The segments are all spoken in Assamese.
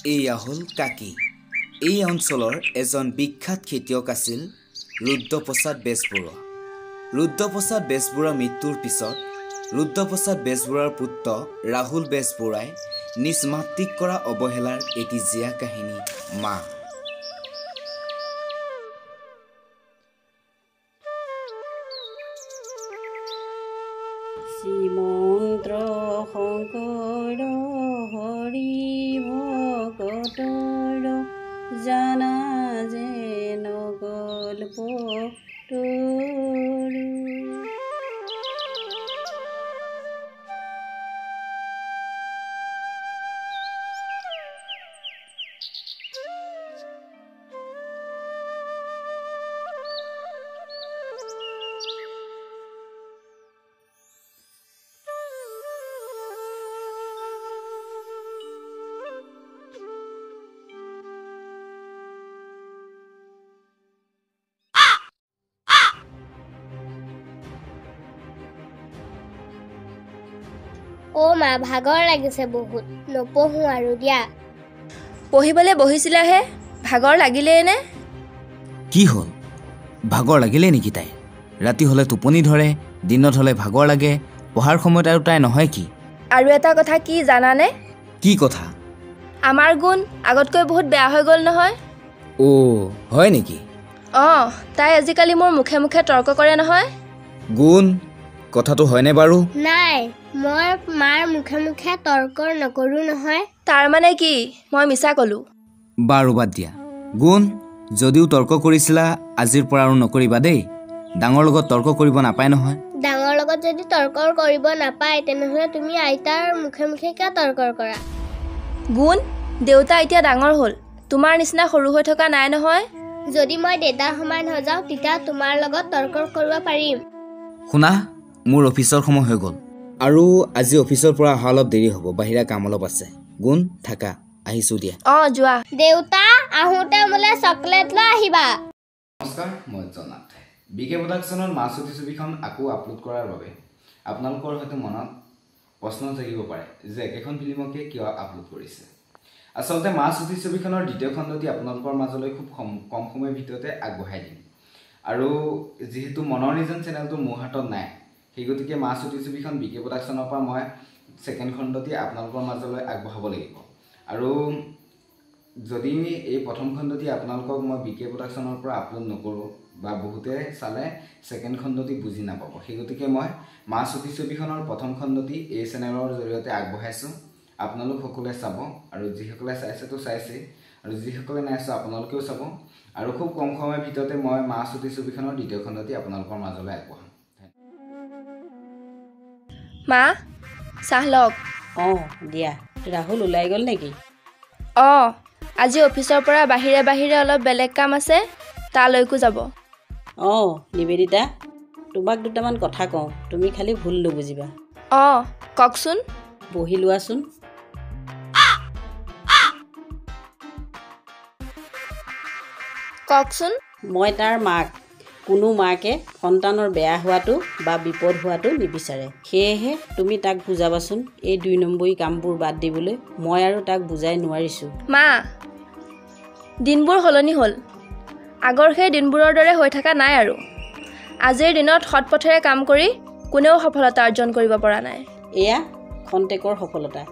এয়া হ'ল কাকি। এই অঞ্চলৰ এজন বিখ্যাত খেতিয়ক আছিল ৰুদ্ৰপ্ৰসাদ বেজবৰুৱা। ৰুদ্ৰপ্ৰসাদ বেজবৰুৱাৰ মৃত্যুৰ পিছত ৰুদ্ৰপ্ৰসাদ বেজবৰুৱাৰ পুত্ৰ ৰাহুল বেজবৰুৱাই নিজ মাতৃক কৰা অৱহেলাৰ এটি জীয়া কাহিনী মা। শ্ৰীমন্ত্ৰ শংকৰ হৰি ভকতৰ জানা যেন গল্প তৰু। অ মা, ভাগৰ লাগিছে বহুত, নপঢ়ো আৰু দিয়া। পঢ়িবলৈ বহিছিলাহে, ভাগৰ লাগিলেই নে? কি হ'ল, ভাগৰ লাগিলে নেকি তাই? ৰাতি হ'লে টোপনি ধৰে, দিনত হ'লে ভাগৰ লাগে, পঢ়াৰ সময়ত আৰু তাই নহয় কি? আৰু এটা কথা কি জানানে? কি কথা? আমাৰ গুণ আগতকৈ বহুত বেয়া হৈ গ'ল নহয়। অ' হয় নেকি? অঁ, তাই আজিকালি মোৰ মুখে মুখে তৰ্ক কৰে নহয়। গুণ, কথাটো হয়নে বাৰু? নাই, মই মাৰ মুখে মুখে তৰ্ক নকৰোঁ নহয়। তাৰ মানে কি মই মিছা ক'লোঁ? বাৰু বাদ দিয়া গুণ, যদিও তৰ্ক কৰিছিলা আজিৰ পৰা আৰু নকৰিবা দেই। ডাঙৰ লগত তৰ্ক কৰিব নাপায় নহয়। ডাঙৰ লগত যদি তৰ্ক কৰিব নাপায় তেনেহ'লে তুমি আইতাৰ মুখে মুখে কিয় তৰ্ক কৰা? গুণ, দেউতা এতিয়া ডাঙৰ হ'ল, তোমাৰ নিচিনা সৰু হৈ থকা নাই নহয়। যদি মই দেউতাৰ সমান হৈ যাওঁ তেতিয়া তোমাৰ লগত তৰ্ক কৰিব পাৰিম। শুনা, মোৰ অফিচৰ সময় হৈ গ'ল আৰু আজি অফিচৰ পৰা অহা অলপ দেৰি হ'ব, বাহিৰা কাম অলপ আছে। গুণ থাকা, আহিছোঁ দিয়া। অঁ যোৱা। দেউতা আহোঁতে মোলৈ চকলেট লৈ আহিবা। নমস্কাৰ, মই জনাত। বি কে প্ৰডাকশ্যনৰ মা চুটি ছবিখন আকৌ আপলোড কৰাৰ বাবে আপোনালোকৰ হয়তো মনত প্ৰশ্ন থাকিব পাৰে যে একেখন ফিল্মকে কিয় আপলোড কৰিছে। আচলতে মা চুটি ছবিখনৰ দ্বিতীয় খণ্ডটি আপোনালোকৰ মাজলৈ খুব কম সময়ৰ ভিতৰতে আগবঢ়াই দিম। আৰু যিহেতু মনৰ নিজন চেনেলটো মোৰ হাতত নাই, সেই গতিকে মা চুটি ছবিখন বি কে প্ৰডাকশ্যনৰ পৰা মই ছেকেণ্ড খণ্ডটি আপোনালোকৰ মাজলৈ আগবঢ়াব লাগিব। আৰু যদি এই প্ৰথম খণ্ডটি আপোনালোকক মই বি কে প্ৰডাকশ্যনৰ পৰা আপলোড নকৰোঁ বা বহুতে চালে ছেকেণ্ড খণ্ডটি বুজি নাপাব, সেই গতিকে মই মা চুটি ছবিখনৰ প্ৰথম খণ্ডটি এই চেনেলৰ জৰিয়তে আগবঢ়াইছোঁ। আপোনালোক সকলোৱে চাব, আৰু যিসকলে চাইছেতো চাইছেই, আৰু যিসকলে নাই চোৱা আপোনালোকেও চাব। আৰু খুব কম সময়ৰ ভিতৰতে মই মা চুটি ছবিখনৰ দ্বিতীয় খণ্ডটি আপোনালোকৰ মাজলৈ আগবঢ়াম। মা, চাহ লওক। অঁ দিয়া। ৰাহুল ওলাই গ'ল নেকি? অঁ, আজি অফিচৰ পৰা বাহিৰে বাহিৰে অলপ বেলেগ কাম আছে, তালৈকো যাব। অঁ নিবেদিতা, তোমাক দুটামান কথা কওঁ, তুমি খালি ভুল নুবুজিবা। অঁ কওকচোন। বহি লোৱাচোন। কওকচোন। মই তাৰ মাক। কোনো মাকে সন্তানৰ বেয়া হোৱাটো বা বিপদ হোৱাটো নিবিচাৰে। সেয়েহে তুমি তাক বুজাবাচোন এই 2 নম্বৰী কামবোৰ বাদ দিবলৈ। মই আৰু তাক বুজাই নোৱাৰিছোঁ। মা, দিনবোৰ সলনি হ'ল, আগৰ সেই দিনবোৰৰ দৰে হৈ থকা নাই আৰু। আজিৰ দিনত সৎ পথেৰে কাম কৰি কোনেও সফলতা অৰ্জন কৰিব পৰা নাই। এয়া খন্তেকৰ সফলতা,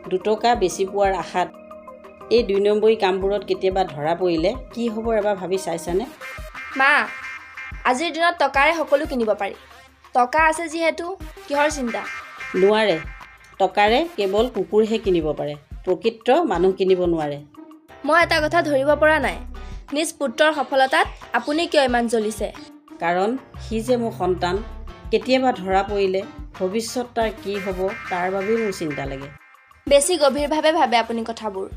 2 টকা বেছি পোৱাৰ আশাত এই 2 নম্বৰী কামবোৰত কেতিয়াবা ধৰা পৰিলে কি হ'ব এবাৰ ভাবি চাইছানে? মা, আজিৰ দিনত টকাৰে সকলো কিনিব পাৰি। টকা আছে যিহেতু কিহৰ চিন্তা? নোৱাৰে, টকাৰে কেৱল কুকুৰহে কিনিব পাৰে, প্ৰকৃত মানুহ কিনিব নোৱাৰে। মই এটা কথা ধৰিব পৰা নাই, নিজ পুত্ৰৰ সফলতাত আপুনি কিয় ইমান জ্বলিছে? কাৰণ সি যে মোৰ সন্তান, কেতিয়াবা ধৰা পৰিলে ভৱিষ্যত তাৰ কি হ'ব তাৰ বাবেই মোৰ চিন্তা লাগে। বেছি গভীৰভাৱে ভাবে আপুনি কথাবোৰ।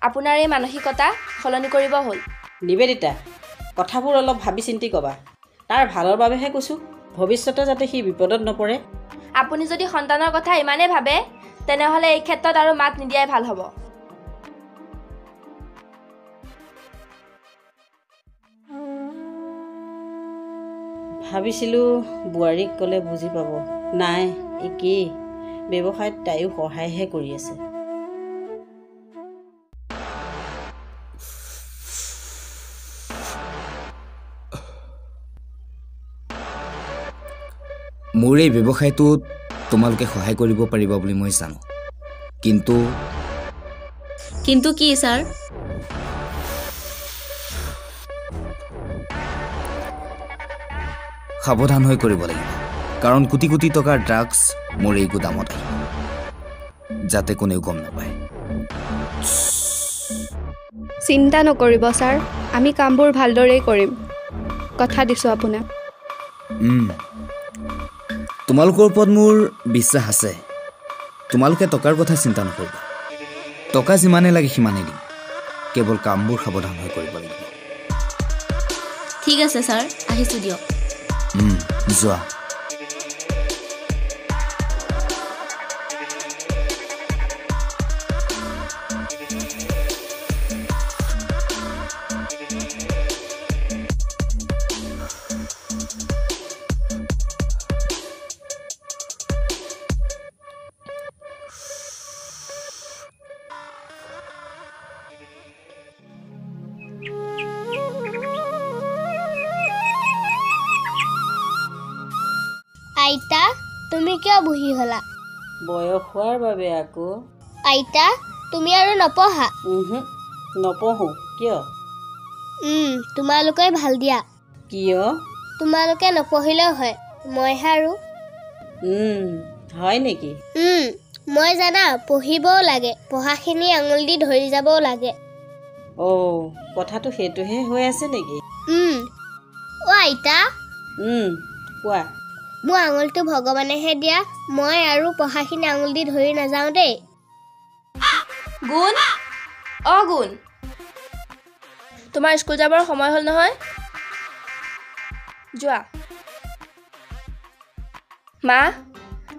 আপোনাৰ এই মানসিকতা সলনি কৰিব হ'ল। নিবেদিতা, কথাবোৰ অলপ ভাবি চিন্তি ক'বা। তাৰ ভালৰ বাবেহে কৈছোঁ, ভৱিষ্যতে যাতে সি বিপদত নপৰে। আপুনি যদি সন্তানৰ কথা ইমানেই ভাবে তেনেহ'লে এই ক্ষেত্ৰত আৰু মাত নিদিয়াই ভাল হ'ব। ভাবিছিলোঁ বোৱাৰীক ক'লে বুজি পাব, নাই একেই ব্যৱসায়ত তাইও সহায়হে কৰি আছে। মোৰ এই ব্যৱসায়টোত তোমালোকে সহায় কৰিব পাৰিবা বুলি মই জানো, কিন্তু কিন্তু কি ছাৰ? সাৱধান হৈ কৰিব লাগিব, কাৰণ কোটি কোটি টকাৰ ড্ৰাগছ মোৰ এই গুদামত আহিব, যাতে কোনেও গম নাপায়। চিন্তা নকৰিব ছাৰ, আমি কামবোৰ ভালদৰেই কৰিম, কথা দিছোঁ আপোনাক। তোমালোকৰ ওপৰত মোৰ বিশ্বাস আছে। তোমালোকে টকাৰ কথা চিন্তা নকৰিবা, টকা যিমানে লাগে সিমানেই দিম, কেৱল কামবোৰ সাৱধান হৈ কৰিব লাগিব। ঠিক আছে ছাৰ, আহিছোঁ দিয়ক। যোৱা। আইতা, তুমি কিয় বহি হলা? বয়স হোৱাৰ বাবে আকৌ। আইতা, তুমি আৰু নপঢ়া? নপঢ়ো। কিয়? তোমালোকে ভাল দিয়া। কিয়? তোমালোকে নপঢ়িলেও হয়, মইহে আৰু। হয় নেকি? মই জানা পঢ়িবও লাগে, পঢ়াখিনি আঙুল দি ধৰি যাবও লাগে। অ', কথাটো সেইটোহে হৈ আছে নেকি? অ' আইতা। কোৱা। মোৰ আঙুলটো ভগৱানেহে দিয়া, মই আৰু পঢ়াখিনি আঙুল দি ধৰি নাযাওঁ দেই। গুণ, অ গুণ, তোমাৰ স্কুল যাবৰ সময় হ'ল নহয়, যোৱা। মা,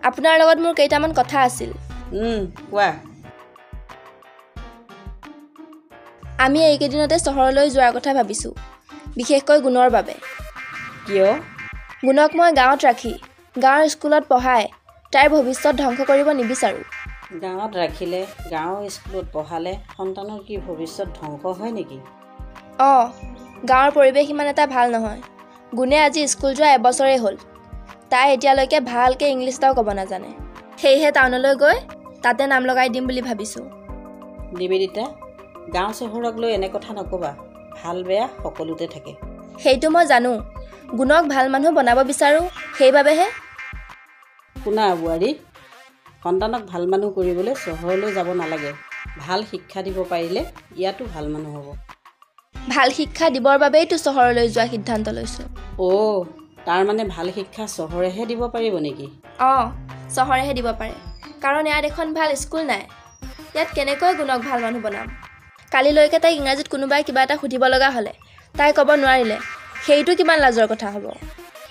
আপোনাৰ লগত মোৰ কেইটামান কথা আছিল। কোৱা। আমি এইকেইদিনতে চহৰলৈ যোৱাৰ কথা ভাবিছোঁ, বিশেষকৈ গুণৰ বাবে। কিয়? গুণক মই গাঁৱত ৰাখি গাঁৱৰ স্কুলত পঢ়াই তাইৰ ভৱিষ্যত ধ্বংস কৰিব নিবিচাৰোঁ। গাঁৱত ৰাখিলে, গাঁৱৰ স্কুলত পঢ়ালে সন্তানৰ কি ভৱিষ্যত ধ্বংস হয় নেকি? অঁ, গাঁৱৰ পৰিৱেশ ইমান এটা ভাল নহয়। গুণে আজি স্কুল যোৱা এবছৰেই হ'ল, তাই এতিয়ালৈকে ভালকৈ ইংলিছ এটাও ক'ব নাজানে। সেয়েহে টাউনলৈ গৈ তাতে নাম লগাই দিম বুলি ভাবিছোঁ। নিবেদিতা, গাঁও চহৰক লৈ এনে কথা নক'বা, ভাল বেয়া সকলোতে থাকে। সেইটো মই জানো, গুণক ভাল মানুহ বনাব বিচাৰোঁ সেইবাবেহে। শুনা বোৱাৰী, সন্তানক ভাল মানুহ কৰিবলৈ চহৰলৈ যাব নালাগে, ভাল শিক্ষা দিব পাৰিলে ইয়াতো ভাল মানুহ হ'ব। ভাল শিক্ষা দিবৰ বাবেইতো চহৰলৈ যোৱা সিদ্ধান্ত লৈছোঁ। অ', তাৰমানে ভাল শিক্ষা চহৰেহে দিব পাৰিব নেকি? অঁ, চহৰেহে দিব পাৰে, কাৰণ ইয়াত এখন ভাল স্কুল নাই। ইয়াত কেনেকৈ গুণক ভাল মানুহ বনাম? কালিলৈকে তাইক ইংৰাজীত কোনোবাই কিবা এটা সুধিব লগা হ'লে তাই ক'ব নোৱাৰিলে সেইটো কিমান লাজৰ কথা হ'ব।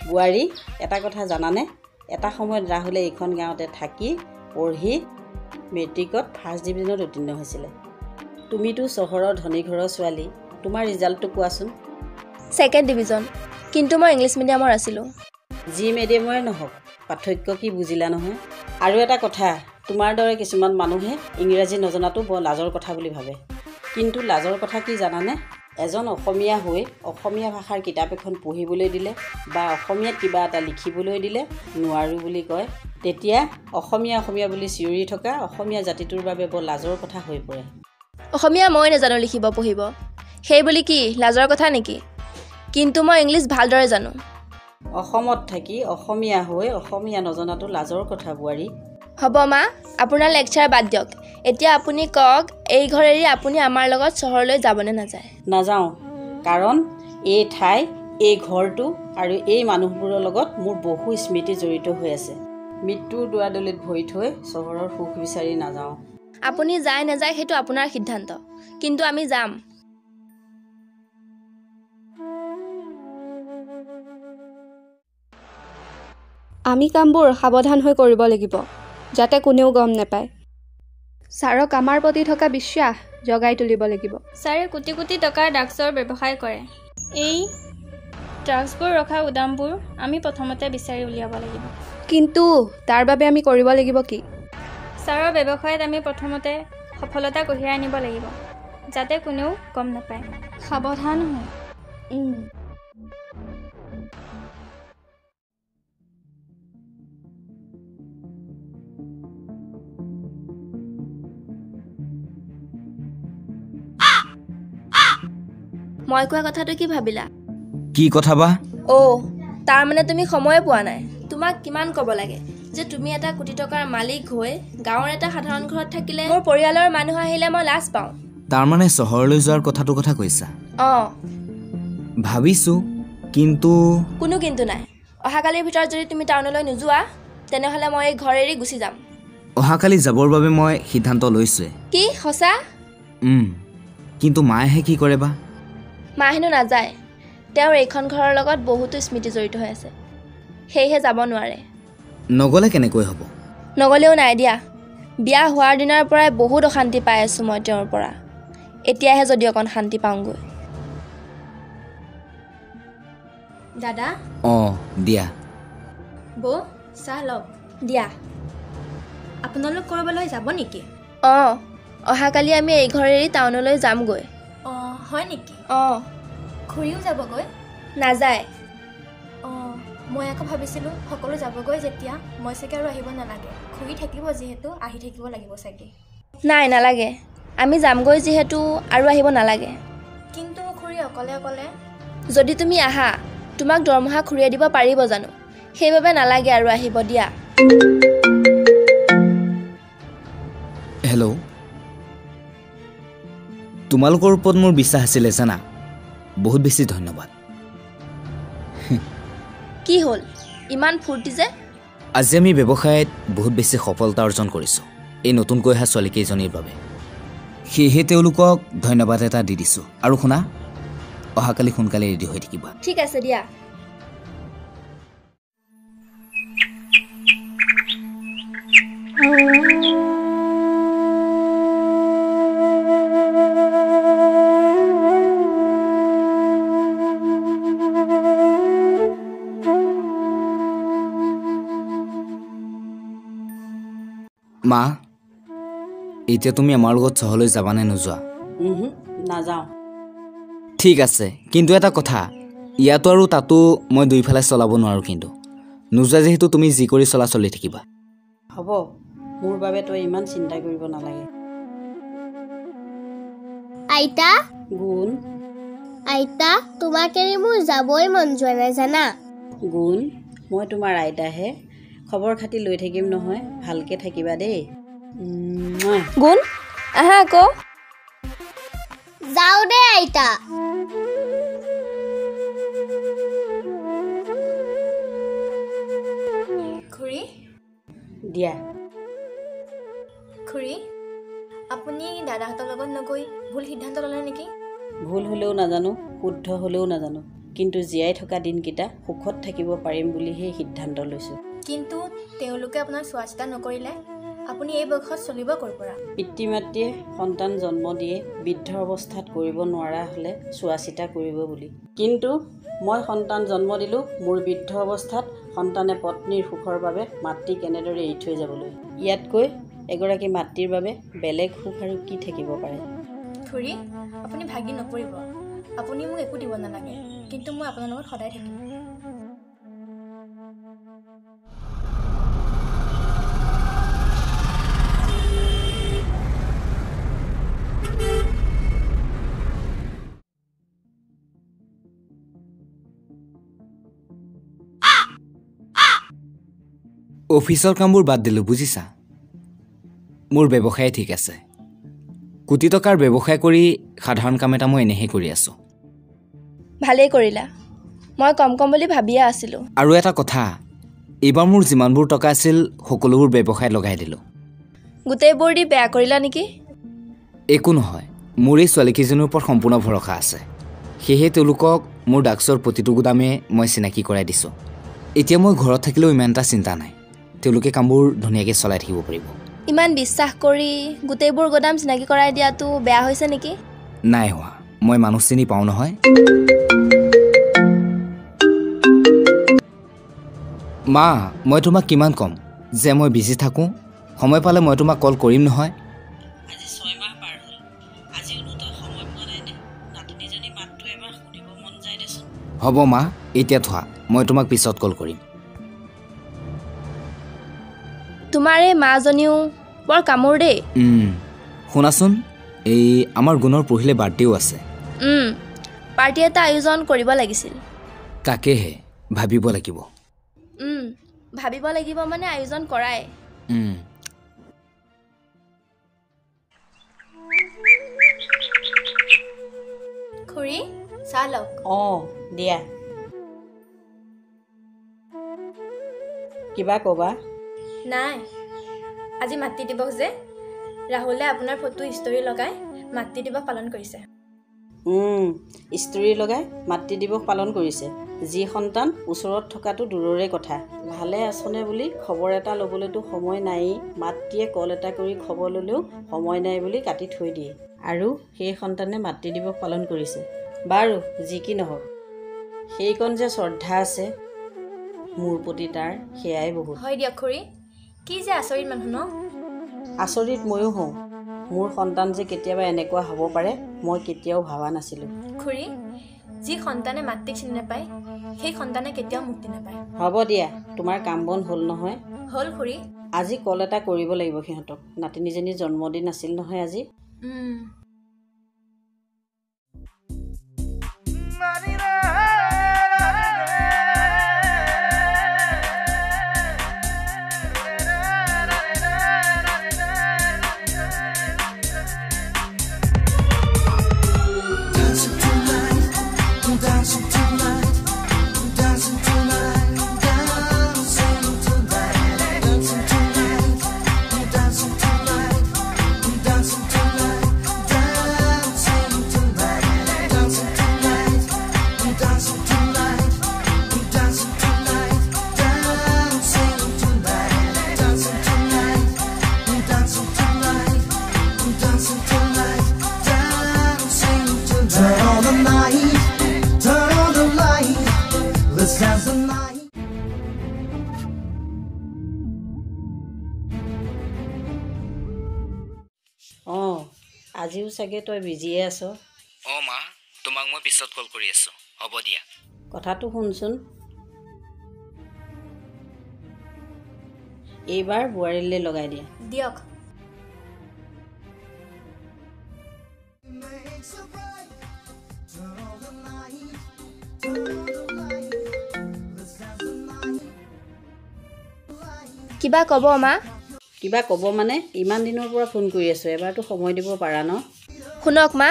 বোৱাৰী, এটা কথা জানানে, এটা সময়ত ৰাহুলে এইখন গাঁৱতে থাকি পঢ়ি মেট্ৰিকত ফাৰ্ষ্ট ডিভিজনত উত্তীৰ্ণ হৈছিলে। তুমিতো চহৰৰ ধনী ঘৰৰ ছোৱালী, তোমাৰ ৰিজাল্টটো কোৱাচোন। ছেকেণ্ড ডিভিজন, কিন্তু মই ইংলিছ মিডিয়ামৰ আছিলোঁ। যি মিডিয়ামৰে নহওক, পাৰ্থক্য কি বুজিলা নহয়? আৰু এটা কথা, তোমাৰ দৰে কিছুমান মানুহে ইংৰাজী নজনাটো বৰ লাজৰ কথা বুলি ভাবে, কিন্তু লাজৰ কথা কি জানানে? এজন অসমীয়া হৈ অসমীয়া ভাষাৰ কিতাপ এখন পঢ়িবলৈ দিলে বা অসমীয়াত কিবা এটা লিখিবলৈ দিলে নোৱাৰোঁ বুলি কয়, তেতিয়া অসমীয়া অসমীয়া বুলি চিঞৰি থকা অসমীয়া জাতিটোৰ বাবে বৰ লাজৰ কথা হৈ পৰে। অসমীয়া মই নাজানো লিখিব পঢ়িব, সেই বুলি কি লাজৰ কথা নেকি? কিন্তু মই ইংলিছ ভালদৰে জানো। অসমত থাকি অসমীয়া হৈ অসমীয়া নজনাটো লাজৰ কথা বোৱাৰী। হ'ব মা, আপোনাৰ লেকচাৰ বাদ দিয়ক, এতিয়া আপুনি কওক এই ঘৰ এৰি আপুনি আমাৰ লগত চহৰলৈ যাবনে নাযায়? নাযাওঁ, কাৰণ এই ঠাই, এই ঘৰটো আৰু এই মানুহবোৰৰ লগত মোৰ বহু স্মৃতি জড়িত হৈ আছে। মৃত্যুৰ দুৱাৰদলিত ভৰি থৈ চহৰৰ সুখ বিচাৰি নাযাওঁ। আপুনি যায় নাযায় সেইটো আপোনাৰ সিদ্ধান্ত, কিন্তু আমি যাম। আমি কামবোৰ সাৱধান হৈ কৰিব লাগিব, যাতে কোনেও গম নাপায়। ছাৰক আমাৰ প্ৰতি থকা বিশ্বাস জগাই তুলিব লাগিব। ছাৰে কোটি কোটি টকাৰ ড্ৰাগছৰ ব্যৱসায় কৰে। এই ড্ৰাগছবোৰ ৰখা গুদামবোৰ আমি প্ৰথমতে বিচাৰি উলিয়াব লাগিব। কিন্তু তাৰ বাবে আমি কৰিব লাগিব কি? ছাৰৰ ব্যৱসায়ত আমি প্ৰথমতে সফলতা কঢ়িয়াই আনিব লাগিব, যাতে কোনেও গম নাপায়। সাৱধান হওঁ। মই কোৱা কথাটো কি ভাবিলা? কি কথা বা? অ' তাৰমানে তুমি সময়ে পোৱা নাই। তোমাক কিমান ক'ব লাগে যে তুমি এটা কোটি টকাৰ মালিক হৈ গাঁৱৰ এটা সাধাৰণ ঘৰত থাকিলে মোৰ পৰিয়ালৰ মানুহ আহিলে মই লাজ পাওঁ। তাৰমানে চহৰলৈ যোৱাৰ কথাটো কথা কৈছা? অঁ, ভাবিছোঁ, কিন্তু কোনো কিন্তু নাই। অহাকালিৰ ভিতৰত যদি তুমি টাউনলৈ নোযোৱা তেনেহ'লে মই এই ঘৰ এৰি গুচি যাম। অহাকালি যাবৰ বাবে মই সিদ্ধান্ত লৈছোৱে। কি সঁচা? কিন্তু মায়েহে কি কৰে বা? মা হেনো নাযায়, তেওঁৰ এইখন ঘৰৰ লগত বহুতো স্মৃতি জড়িত হৈ আছে, সেয়েহে যাব নোৱাৰে। নগ'লে কেনেকৈ হ'ব? নগ'লেও নাই দিয়া, বিয়া হোৱাৰ দিনাৰ পৰাই বহুত অশান্তি পাই আছোঁ মই তেওঁৰ পৰা, এতিয়াহে যদি অকণ শান্তি পাওঁগৈ। দাদা। অঁ দিয়া। বৌ চাহ লওক। দিয়া। আপোনালোক ক'ৰবালৈ যাব নেকি? অঁ, অহাকালি আমি এই ঘৰ এৰি টাউনলৈ যামগৈ। অঁ হয় নেকি? অঁ। খুৰীও যাবগৈ? নাযায়। অঁ, মই আকৌ ভাবিছিলোঁ সকলো যাবগৈ যেতিয়া মই চাগে আৰু আহিব নালাগে, খুৰী থাকিব যিহেতু আহি থাকিব লাগিব চাগে। নাই নালাগে, আমি যামগৈ যিহেতু আৰু আহিব নালাগে। কিন্তু খুৰী অকলে অকলে? যদি তুমি আহা তোমাক দৰমহা খুৰীয়ে দিব পাৰিব জানো? সেইবাবে নালাগে আৰু আহিব দিয়া। হেল্ল', তোমালোকৰ ওপৰত মোৰ বিশ্বাস আছিলে জানা, বহুত বেছি ধন্যবাদ। কি হ'ল ইমান ফূৰ্তি যে? আজি আমি ব্যৱসায়ত বহুত বেছি সফলতা অৰ্জন কৰিছোঁ এই নতুনকৈ অহা ছোৱালীকেইজনীৰ বাবে, সেয়েহে তেওঁলোকক ধন্যবাদ এটা দি দিছোঁ। আৰু শুনা, অহাকালি সোনকালে ৰেডি হৈ থাকিবা। ঠিক আছে দিয়া। মা, এতিয়া তুমি আমাৰ লগত চহৰলৈ যাবানে নোযোৱা? নাযাওঁ। ঠিক আছে, কিন্তু এটা কথা, ইয়াতো আৰু তাতো মই দুইফালে চলাব নোৱাৰোঁ। কিন্তু নোযোৱা যিহেতু তুমি যি কৰি চলা চলি থাকিবা। হ'ব, মোৰ বাবে তই ইমান চিন্তা কৰিব নালাগে। আইতা। গুণ। আইতা, তোমাক এৰি মোৰ যাবই মন যোৱা নাই জানা। গুণ, মই তোমাৰ আইতাহে, খবৰ খাতি লৈ থাকিম নহয়, ভালকে থাকিবা দেই। গুণ আহা আকৌ। যাওঁ দেই আইতা। খুৰী। দিয়া। খুৰী, আপুনি দাদাহঁতৰ লগত নগৈ ভুল সিদ্ধান্ত ল'লে নেকি? ভুল হ'লেও নাজানো, শুদ্ধ হ'লেও নাজানো, কিন্তু জীয়াই থকা দিনকেইটা সুখত থাকিব পাৰিম বুলিহে সিদ্ধান্ত লৈছোঁ। কিন্তু তেওঁলোকে আপোনাক চোৱা চিতা নকৰিলে আপুনি এই বয়সত চলিব ক'ৰ পৰা? পিতৃ মাতৃয়ে সন্তান জন্ম দিয়ে বৃদ্ধ অৱস্থাত কৰিব নোৱাৰা হ'লে চোৱা চিতা কৰিব বুলি, কিন্তু মই সন্তান জন্ম দিলোঁ, মোৰ বৃদ্ধ অৱস্থাত সন্তানে পত্নীৰ সুখৰ বাবে মাতৃক এনেদৰে এৰি থৈ যাবলৈ, ইয়াতকৈ এগৰাকী মাতৃৰ বাবে বেলেগ সুখ আৰু কি থাকিব পাৰে? খুৰী, আপুনি ভাগি নপৰিব, আপুনি মোক একো দিব নালাগে, কিন্তু মই আপোনাৰ লগত সদায় থাকিম। অফিচৰ কামবোৰ বাদ দিলোঁ বুজিছা, মোৰ ব্যৱসায় ঠিক আছে। কোটি টকাৰ ব্যৱসায় কৰি সাধাৰণ কাম এটা মই এনেহে কৰি আছোঁ। ভালেই কৰিলা, মই কম কম বুলি ভাবিয়ে আছিলোঁ। আৰু এটা কথা, এইবাৰ মোৰ যিমানবোৰ টকা আছিল সকলোবোৰ ব্যৱসায়ত লগাই দিলোঁ। গোটেইবোৰ দি বেয়া কৰিলা নেকি? একো নহয়, মোৰ এই ছোৱালীকেইজনীৰ ওপৰত সম্পূৰ্ণ ভৰসা আছে, সেয়েহে তেওঁলোকক মোৰ ড্ৰাগছৰ প্ৰতিটো গুদামে মই চিনাকি কৰাই দিছোঁ। এতিয়া মই ঘৰত থাকিলেও ইমান এটা চিন্তা নাই, তেওঁলোকে কামবোৰ ধুনীয়াকৈ চলাই থাকিব পাৰিব। ইমান বিশ্বাস কৰি গোটেইবোৰ গোদাম চিনাকি কৰাই দিয়াটো বেয়া হৈছে নেকি? নাই হোৱা, মই মানুহ চিনি পাওঁ নহয়। মা, মই তোমাক কিমান ক'ম যে মই বিজি থাকোঁ, সময় পালে মই তোমাক কল কৰিম নহয়। আজি 6 মাহ পাৰ হ'ল, আজিওনো তই সময় পোৱা নাইনে? নাতিনীজনী মাতটো এবাৰ শুনিব মন যায় দেচোন। হ'ব মা, এতিয়া থোৱা, মই তোমাক পিছত কল কৰিম। তোমাৰ এই মাজনীও বৰ কামোৰ দেই। শুনাচোন, এই আমাৰ গুণৰ পঢ়িলে বাৰ্থডেও আছে। পাৰ্টি এটা আয়োজন কৰিব লাগিছিল। তাকেহে ভাবিব লাগিব। ভাবিব লাগিব মানে আয়োজন কৰাই। খুৰী চাহ লওক। অঁ দিয়া। কিবা ক'বা? নাই, আজি মাতৃ দিৱস যে, ৰাহুলে আপোনাৰ ফটো ষ্টৰী লগাই মাতৃ দিৱস পালন কৰিছে। ষ্টৰী লগাই মাতৃ দিৱস পালন কৰিছে। যি সন্তান ওচৰত থকাটো দূৰৰে কথা, ভালে আছনে বুলি খবৰ এটা ল'বলৈতো সময় নায়েই। মাতৃয়ে কল এটা কৰি খবৰ ল'লেও সময় নাই বুলি কাটি থৈ দিয়ে, আৰু সেই সন্তানে মাতৃ দিৱস পালন কৰিছে। বাৰু যি কি নহওক, সেইকণ যে শ্ৰদ্ধা আছে মোৰ প্ৰতি তাৰ, সেয়াই বহুত। হয় দিয়ক খুৰী, কি যে আচৰিত মানুহ ন। আচৰিত ময়ো হওঁ। মোৰ সন্তান যে কেতিয়াবা এনেকুৱা হ'ব পাৰে মই কেতিয়াও ভবা নাছিলোঁ। খুৰী, যি সন্তানে মাতৃক চিনি নাপায় সেই সন্তানে কেতিয়াও মুক্তি নাপায়। হ'ব দিয়া, তোমাৰ কাম বন হ'ল নহয়? হ'ল খুৰী। আজি কল এটা কৰিব লাগিব সিহঁতক। নাতিনীজনীৰ জন্মদিন আছিল নহয় আজি। আজিও চাগে তই বিজিয়ে আছ। অঁ মা, তোমাক মই পিছত কল কৰি আছোঁ। হ'ব দিয়া। কথাটো শুনচোন, এইবাৰ বোৱাৰীলৈ লগাই দিয়া। দিয়ক। কিবা ক'ব মা? কিবা ক'ব মানে, ইমান দিনৰ পৰা ফোন কৰি আছোঁ, এবাৰতো সময় দিব পাৰা ন? শুনক মা,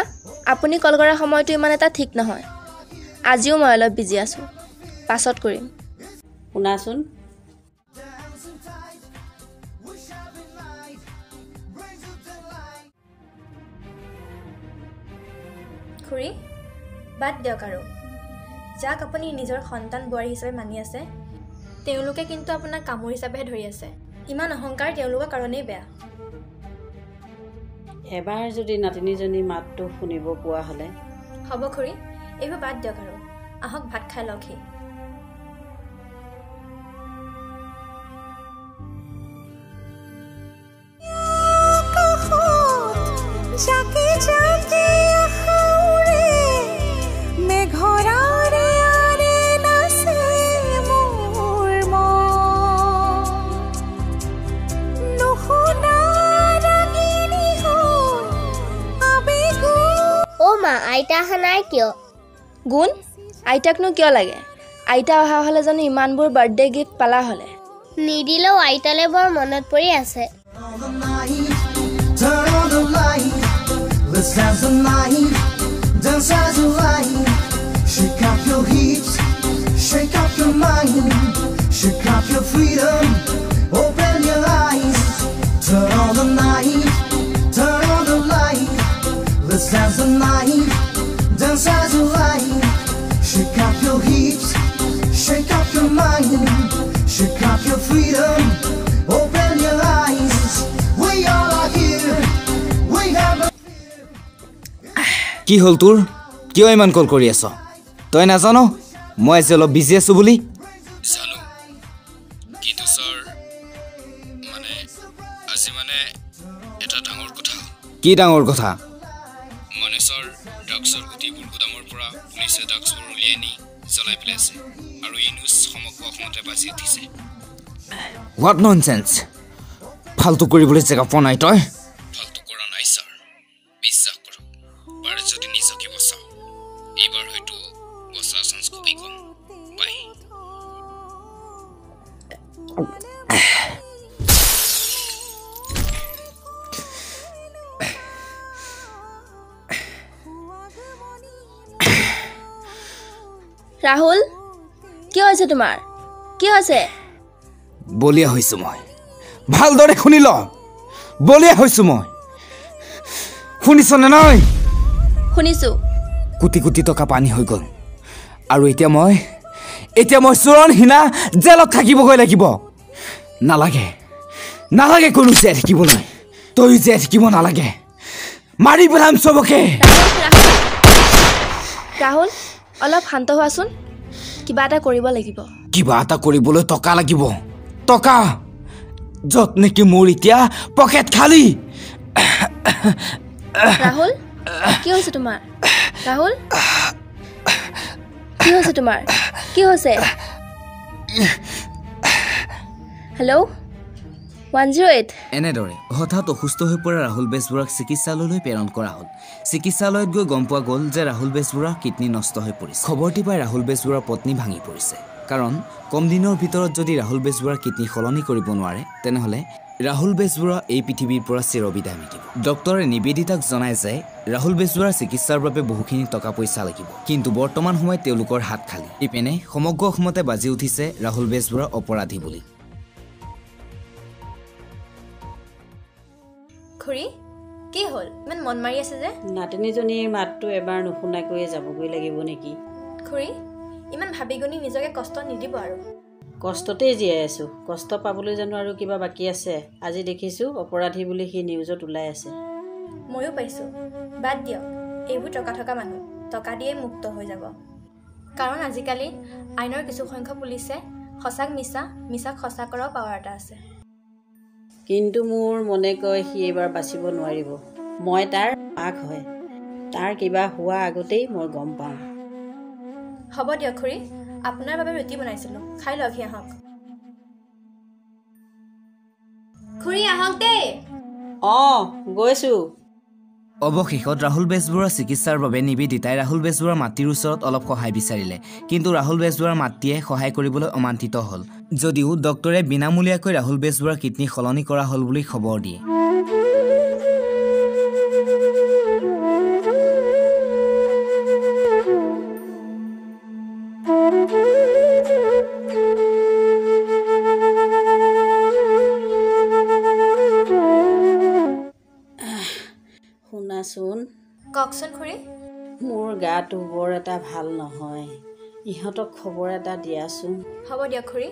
আপুনি কল কৰা সময়টো ইমান এটা ঠিক নহয়। আজিও মই অলপ বিজি আছোঁ, পাছত কৰিম। শুনাচোন, খুৰী বাদ দিয়ক আৰু। যাক আপুনি নিজৰ সন্তান বোৱাৰী হিচাপে মানি আছে, তেওঁলোকে কিন্তু আপোনাক কামোৰ হিচাপেহে ধৰি আছে। ইমান অহংকাৰ তেওঁলোকৰ কাৰণেই বেয়া। এবাৰ যদি নাতিনীজনী মাতটো শুনিব পোৱা হ'লে। হ'ব খুৰী, এইবোৰ বাদ দিয়ক আৰু। আহক ভাত খাই লওকহি। আইতা অহা নাই কিয়? গুণ, আইতাকনো কিয় লাগে? আইতা অহা হ'লে জানো ইমানবোৰ বাৰ্থডে গিফ্ট পালা হ'লে? নিদিলেও আইতালৈ বৰ মনত পৰি আছে। Dance the night, dance as you like. Shake up your hips, shake up your mind, shake up your freedom, open your eyes. We all are here, we have a... কি হ'ল তোৰ? কিয় ইমান কল কৰি আছ? তই নাজান মই আজি অলপ বিজি আছোঁ বুলি? জানো, কিন্তু ছাৰ মানে আজি মানে এটা ডাঙৰ কথা। কি ডাঙৰ কথা? মানে ছাৰ, ড্ৰাগছৰ গোটেইবোৰ গুদামৰ পৰা পুলিচে ড্ৰাগছবোৰ উলিয়াই নি জ্বলাই পেলাইছে, আৰু এই নিউজ সমগ্ৰ অসমতে বাজি উঠিছে। What nonsense! ফাল্টু কৰিবলৈ জেগা পোৱা নাই তই? ফাল্টু কৰা নাই ছাৰ, বিশ্বাস কৰক। পাৰে যদি নিজকে বচাওঁ, এইবাৰ হয়তো ৰাহুল, কি হৈছে তোমাৰ? কি হৈছে? বলিয়া হৈছো মই, ভালদৰে শুনি ল। বলিয়া হৈছো মই, শুনিছনে নাই? শুনিছো। কোটি কোটি টকা পানী হৈ গ'ল আৰু এতিয়া মই চোৰণহীনা জেলত থাকিবগৈ লাগিব। নালাগে, নালাগে কোনো জীয়াই থাকিবলৈ, তয়ো জীয়াই থাকিব নালাগে, মাৰি পেলাম চবকে। ৰাহুল, অলপ শান্ত হোৱাচোন, কিবা এটা কৰিব লাগিব। কিবা এটা কৰিবলৈ টকা লাগিব, টকা, য'ত নেকি মোৰ এতিয়া পকেট খালী। ৰাহুল, কি হৈছে তোমাৰ? ৰাহুল, কি হৈছে তোমাৰ? কি হৈছে? হেল্ল', 108। এনেদৰে হঠাৎ অসুস্থ হৈ পৰা ৰাহুল বেজবৰুৱাক চিকিৎসালয়লৈ প্ৰেৰণ কৰা হ'ল। চিকিৎসালয়ত গৈ গম পোৱা গ'ল যে ৰাহুল বেজবৰুৱাৰ কিডনী নষ্ট হৈ পৰিছে। খবৰটি পাই ৰাহুল বেজবৰুৱাৰ পত্নী ভাঙি পৰিছে, কাৰণ কম দিনৰ ভিতৰত যদি ৰাহুল বেজবৰুৱাৰ কিডনী সলনি কৰিব নোৱাৰে তেনেহ'লে ৰাহুল বেজবৰুৱা এই পৃথিৱীৰ পৰা চিৰবিদায় মাগিব। ডক্টৰে নিবেদিতাক জনায় যে ৰাহুল বেজবৰুৱাৰ চিকিৎসাৰ বাবে বহুখিনি টকা পইচা লাগিব, কিন্তু বৰ্তমান সময়ত তেওঁলোকৰ হাত খালী। ইপিনে সমগ্ৰ অসমতে বাজি উঠিছে ৰাহুল বেজবৰুৱা অপৰাধী বুলি। খুৰী, কি হ'ল? ইমান মন মাৰি আছে যে? নাতিনীজনীৰ মাতটো এবাৰ নুশুনাকৈয়ে যাবগৈ লাগিব নেকি? খুৰী, ইমান ভাবি গুণি নিজকে কষ্ট নিদিব আৰু। কষ্টতেই জীয়াই আছোঁ, কষ্ট পাবলৈ জানো আৰু কিবা বাকী আছে? আজি দেখিছোঁ অপৰাধী বুলি সি নিউজত ওলাই আছে। ময়ো পাইছোঁ। বাদ দিয়ক, এইবোৰ টকা থকা মানুহ, টকা দিয়েই মুক্ত হৈ যাব। কাৰণ আজিকালি আইনৰ কিছুসংখ্যক পুলিচে সঁচাক মিছা, মিছাক সঁচা কৰাও পাৱাৰ এটা আছে। কিন্তু মোৰ মনে কয় সি এইবাৰ বাচিব নোৱাৰিব। মই তাৰ মাক হয়, তাৰ কিবা হোৱা আগতেই মই গম পাওঁ। হ'ব দিয়ক খুৰী, আপোনাৰ বাবে ৰুটি বনাইছিলোঁ, খাই লওকহি আহক। খুৰী আহক দেই। অঁ, গৈছোঁ। অৱশেষত ৰাহুল বেজবৰুৱাৰ চিকিৎসাৰ বাবে নিবেদিতাই ৰাহুল বেজবৰুৱাৰ মাতৃৰ ওচৰত অলপ সহায় বিচাৰিলে, কিন্তু ৰাহুল বেজবৰুৱাৰ মাতৃয়ে সহায় কৰিবলৈ অমান্তিত হ'ল, যদিও ডক্টৰে বিনামূলীয়াকৈ ৰাহুল বেজবৰুৱাৰ কিডনী সলনি কৰা হ'ল বুলি খবৰ দিয়ে। শুনাচোন। কওকচোন খুৰী। মোৰ গাটো বৰ এটা ভাল নহয়, ইহঁতক খবৰ এটা দিয়াচোন। হ'ব দিয়ক খুৰী।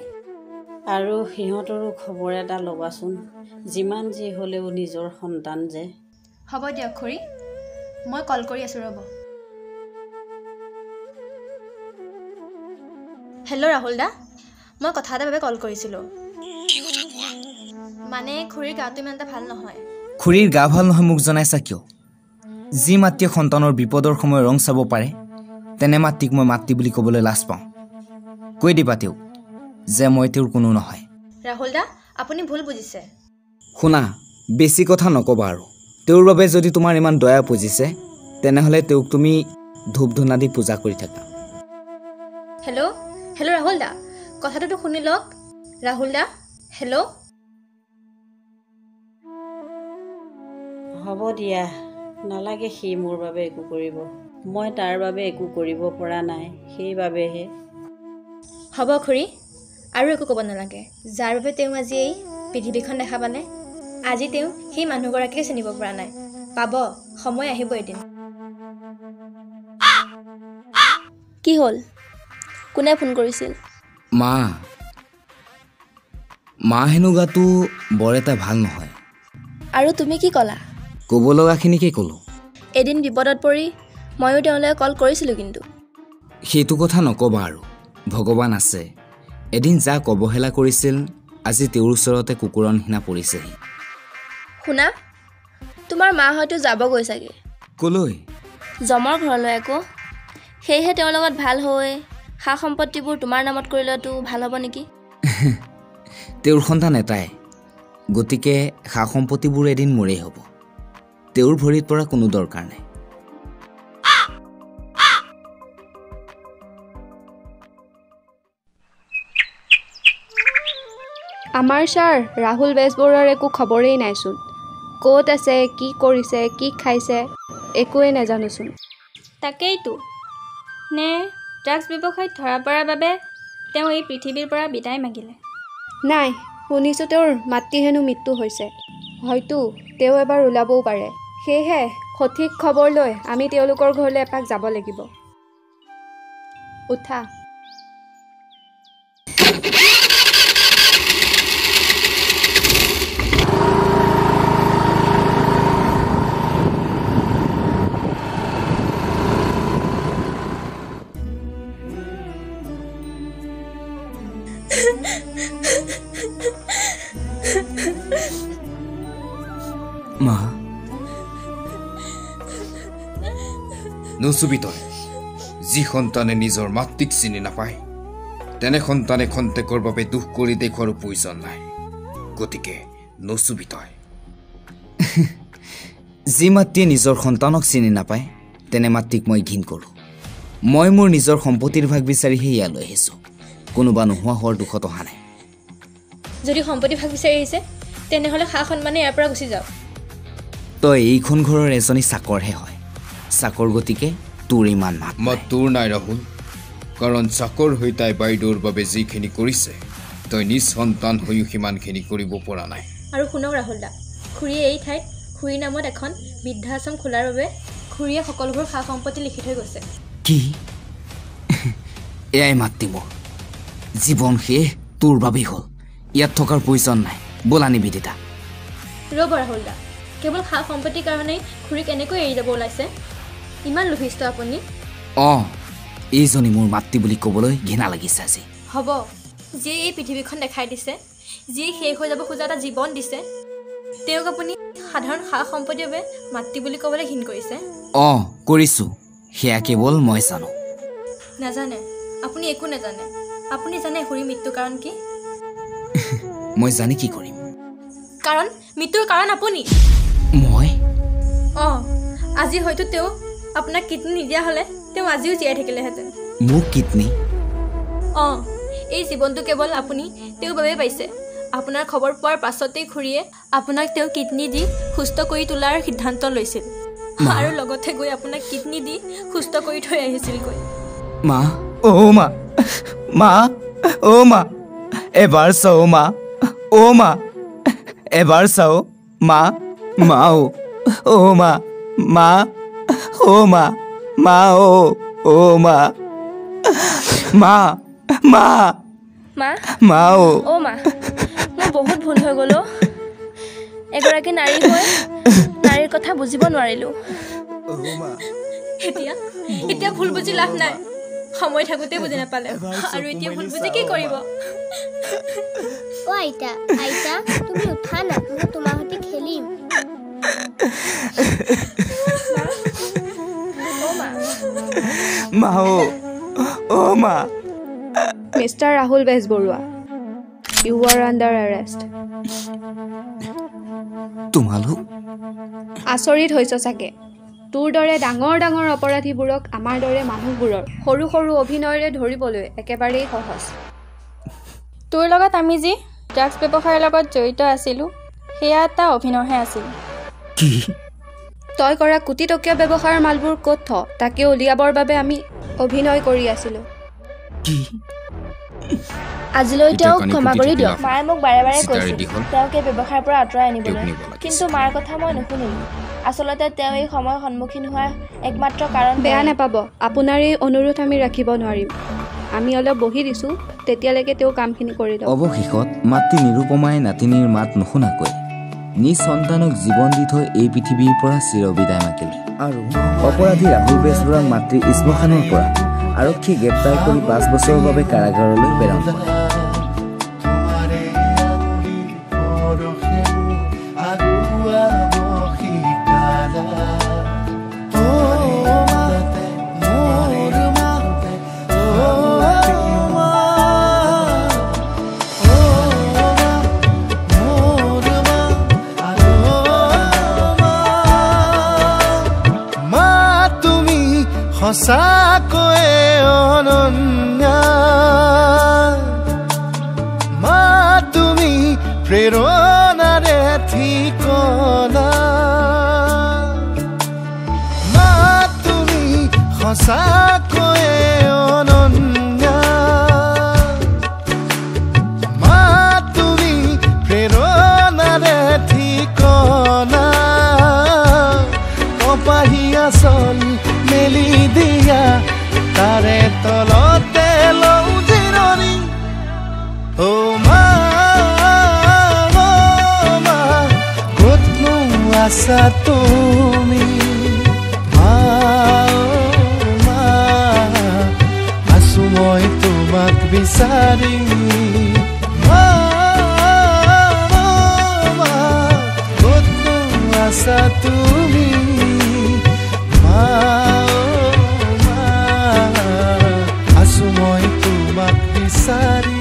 আৰু সিহঁতৰো খবৰ এটা ল'বাচোন, যিমান যি হ'লেও নিজৰ সন্তান যে। হ'ব দিয়ক খুৰী, মই কল কৰি আছোঁ, ৰ'ব। হেল্ল' ৰাহুল দা, মই কথা এটাৰ বাবে কল কৰিছিলোঁ। কি কথা কোৱা? মানে খুৰীৰ গাটো ইমান এটা ভাল নহয়। খুৰীৰ গা ভাল নহয় মোক জনাইছা কিয়? যি মাতৃয়ে সন্তানৰ বিপদৰ সময়ত ৰং চাব পাৰে, তেনে মাতৃক মই মাতৃ বুলি ক'বলৈ লাজ পাওঁ। কৈ দিবা তেওঁক যে মই তেওঁৰ কোনো নহয়। ৰাহুল দা, আপুনি ভুল বুজিছে। শুনা, বেছি কথা নক'বা আৰু। তেওঁৰ বাবে যদি তোমাৰ ইমান দয়া পুজিছে, তেনেহ'লে তেওঁক তুমি ধূপ ধূনা দি পূজা কৰি থাকা। হেল্ল', হেল্ল' ৰাহুল দা, কথাটোতো শুনি লওক। ৰাহুল দা, হেল্ল'। হ'ব দিয়া, নালাগে সি মোৰ বাবে একো কৰিব। মই তাৰ বাবে একো কৰিব পৰা নাই, সেইবাবেহে। হ'ব খুৰী, আৰু একো ক'ব নালাগে। যাৰ বাবে তেওঁ আজি এই পৃথিৱীখন দেখা পালে, আজি তেওঁ সেই মানুহগৰাকীকে চিনিব পৰা নাই। পাব, সময় আহিব এদিন। কি হ'ল? কোনে ফোন কৰিছিল? মা, মা হেনো গাটো বৰ এটা ভাল নহয়। আৰু তুমি কি ক'লা? ক'ব লগাখিনিকে ক'লোঁ। এদিন বিপদত পৰি ময়ো তেওঁলৈ কল কৰিছিলোঁ, কিন্তু সেইটো কথা নক'বা আৰু। ভগৱান আছে, এদিন যাক অৱহেলা কৰিছিল আজি তেওঁৰ ওচৰতে কুকুৰৰ নিচিনা পৰিছেহি। শুনা, তোমাৰ মা হয়তো যাবগৈ চাগে। ক'লৈ? যমৰ ঘৰলৈ আকৌ। সেয়েহে তেওঁৰ লগত ভাল হৈ সা সম্পত্তিবোৰ তোমাৰ নামত কৰি লোৱাটো ভাল হ'ব নেকি? তেওঁৰ সন্তান এটাই, গতিকে সা সম্পত্তিবোৰ এদিন মোৰেই হ'ব। তেওঁৰ ভৰিত পৰা কোনো দৰকাৰ নাই। আমাৰ ছাৰ ৰাহুল বেজবৰুৱাৰ একো খবৰেই নাইচোন। ক'ত আছে, কি কৰিছে, কি খাইছে একোৱেই নাজানোচোন। তাকেইতো, নে ড্ৰাগছ ব্যৱসায়ত ধৰা পৰাৰ বাবে তেওঁ এই পৃথিৱীৰ পৰা বিদায় মাগিলে? নাই, শুনিছোঁ তেওঁৰ মাতৃ হেনো মৃত্যু হৈছে। হয়তো তেওঁ এবাৰ ওলাবও পাৰে। সেয়েহে সঠিক খবৰ লৈ আমি তেওঁলোকৰ ঘৰলৈ এপাক যাব লাগিব। উঠা। মা, নুচুবি তই। যি সন্তানে নিজৰ মাতৃক চিনি নাপায় তেনে সন্তানে খন্তেকৰ বাবে দুখ কৰি দেখুৱাৰো প্ৰয়োজন নাই। গতিকে নুচুবি তই। যি মাতৃয়ে নিজৰ সন্তানক চিনি নাপায় তেনে মাতৃক মই ঘিণ কৰোঁ। মই মোৰ নিজৰ সম্পত্তিৰ ভাগ বিচাৰিহে ইয়ালৈ আহিছোঁ, কোনোবা নোহোৱা হোৱাৰ দুখত অহা নাই। যদি সম্পত্তি ভাগ বিচাৰি আহিছে তেনেহ'লে সা সন্মানে ইয়াৰ পৰা গুচি যাওক। তই এইখন ঘৰৰ এজনী চাকৰহে হয়, চাকৰ গতিকে তোৰ ইমান মাত। মাত তোৰ নাই ৰাহুল, কাৰণ চাকৰ হৈ তাই বাইদেউৰ বাবে যিখিনি কৰিছে তই নিজ সন্তান হৈও সিমানখিনি কৰিব পৰা নাই। আৰু শুনক ৰাহুল দা, খুৰীয়ে এই ঠাইত খুৰীৰ নামত এখন বৃদ্ধাশ্ৰম খোলাৰ বাবে খুৰীয়ে সকলোবোৰ সা সম্পত্তি লিখি থৈ গৈছে। কি? এয়াই মাতৃ মোৰ। জীৱন শেষ তোৰ বাবেই হ'ল, ইয়াত থকাৰ প্ৰয়োজন নাই। ব'লা নিবেদিতা। ৰ'ব ৰাহুল দা, কেৱল সা সম্পত্তিৰ কাৰণেই খুৰীক এনেকৈ এৰি যাব ওলাইছে? ইমান লোভিষ্ট আপুনি? অঁ, এইজনী মোৰ মাতৃ বুলি ক'বলৈ ঘৃণা লাগিছে আজি। হ'ব, যিয়ে এই পৃথিৱীখন দেখাই দিছে, যিয়ে শেষ হৈ যাব খোজা এটা জীৱন দিছে, তেওঁক আপুনি সাধাৰণ সা সম্পত্তিৰ বাবে মাতৃ বুলি ক'বলৈ ঘিণ কৰিছে? অঁ, কৰিছোঁ, সেয়া কেৱল মই জানো। নাজানে আপুনি, একো নাজানে। আপুনি জানে খুৰীৰ মৃত্যুৰ কাৰণ কি? মই জানি কি কৰিম? কাৰণ মৃত্যুৰ কাৰণ আপুনি। মই? অঁ, আজি হয়তো তেওঁ আপোনাক কিডনী নিদিয়া হ'লে তেওঁ আজিও জীয়াই থাকিলেহেঁতেন। মোক কিডনী? অঁ, এই জীৱনটো কেৱল আপুনি তেওঁৰ বাবেই পাইছে। আপোনাৰ খবৰ পোৱাৰ পাছতেই খুৰীয়ে আপোনাক তেওঁ কিডনী দি সুস্থ কৰি তোলাৰ সিদ্ধান্ত লৈছিল আৰু লগতে গৈ আপোনাক কিডনী দি সুস্থ কৰি থৈ আহিছিলগৈ। মা, অ' মা, মা, অ' মা, এবাৰ চাওঁ মা, অ' মা, এবাৰ চাওঁ মা, মা অ', অ' মা, মা, অ' মা, মা অ', অ' মা, মা, মা, মা, মা অ', অ' মা, মোৰ বহুত ভুল হৈ গ'ল। এগৰাকী নাৰী হৈ নাৰীৰ কথা বুজিব নোৱাৰিলোঁ। এতিয়া এতিয়া ভুল বুজি লাভ নাই, সময় থাকোঁতে বুজি নাপালে আৰু এতিয়া ভুল বুজি কি কৰিব? অ আইতা, আইতা তুমি উঠা না, মই তোমাৰ সৈতে খেলিম। মা অ' মা। Mister Rahul Bezbaroa, you are under arrest. তোমালোক আচৰিত হৈছ চাগে, তোৰ দৰে ডাঙৰ ডাঙৰ অপৰাধীবোৰক আমাৰ দৰে মানুহবোৰৰ সৰু সৰু অভিনয়েৰে ধৰিবলৈ একেবাৰেই সহজ। তোৰ লগত আমি যি ড্ৰাগছ ব্যৱসায়ৰ লগত জড়িত আছিলোঁ সেয়া এটা অভিনয়হে আছিল। কি? তই কৰা কোটি টকীয়া ব্যৱসায়ৰ মালবোৰ ক'ত থ তাকে উলিয়াবৰ বাবে আমি অভিনয় কৰি আছিলোঁ। কি? আজিলৈ তেওঁক ক্ষমা কৰি দিয়ক। মায়ে মোক বাৰে বাৰে কৈছিল তেওঁক এই ব্যৱসায়ৰ পৰা আঁতৰাই আনিবলৈ, কিন্তু মাৰ কথা মই নুশুনিলোঁ। আচলতে তেওঁ এই সময়ৰ সন্মুখীন হোৱাৰ একমাত্ৰ কাৰণ। বেয়া নাপাব, আপোনাৰ এই অনুৰোধ আমি ৰাখিব নোৱাৰিম। আমি অলপ বহি দিছোঁ, তেতিয়ালৈকে তেওঁ কামখিনি কৰি লওক। অৱশেষত মাতৃ নিৰুপমাই নাতিনীৰ মাত নুশুনাকৈ নিজ সন্তানক জীৱন দি থৈ এই পৃথিৱীৰ পৰা চিৰবিদায় মাগিলে আৰু অপৰাধী ৰাহুল বেজবৰুৱাক মাতৃ শ্মশানৰ পৰা আৰক্ষীয়ে গ্ৰেপ্তাৰ কৰি 5 বছৰৰ বাবে কাৰাগাৰলৈ প্ৰেৰণ কৰে। সঁচাকৈয়ে অনন্যা, মা তুমি প্ৰেৰণাৰে ঠিকনা। মা তুমি সঁচাকৈয়ে অনন্যা, মা তুমি প্ৰেৰণাৰে ঠিকনা। কপাহী আচল মেলি দিয়া, তাৰে তলতে লওঁ জিৰণি। অ মা, মা ক'তনো আছা তুমি? মা, মা আছো মই তোমাক বিচাৰি। মা, মা ক'তনো আছা তুমি? মা, মা আছো মই তোমাক বিচাৰি।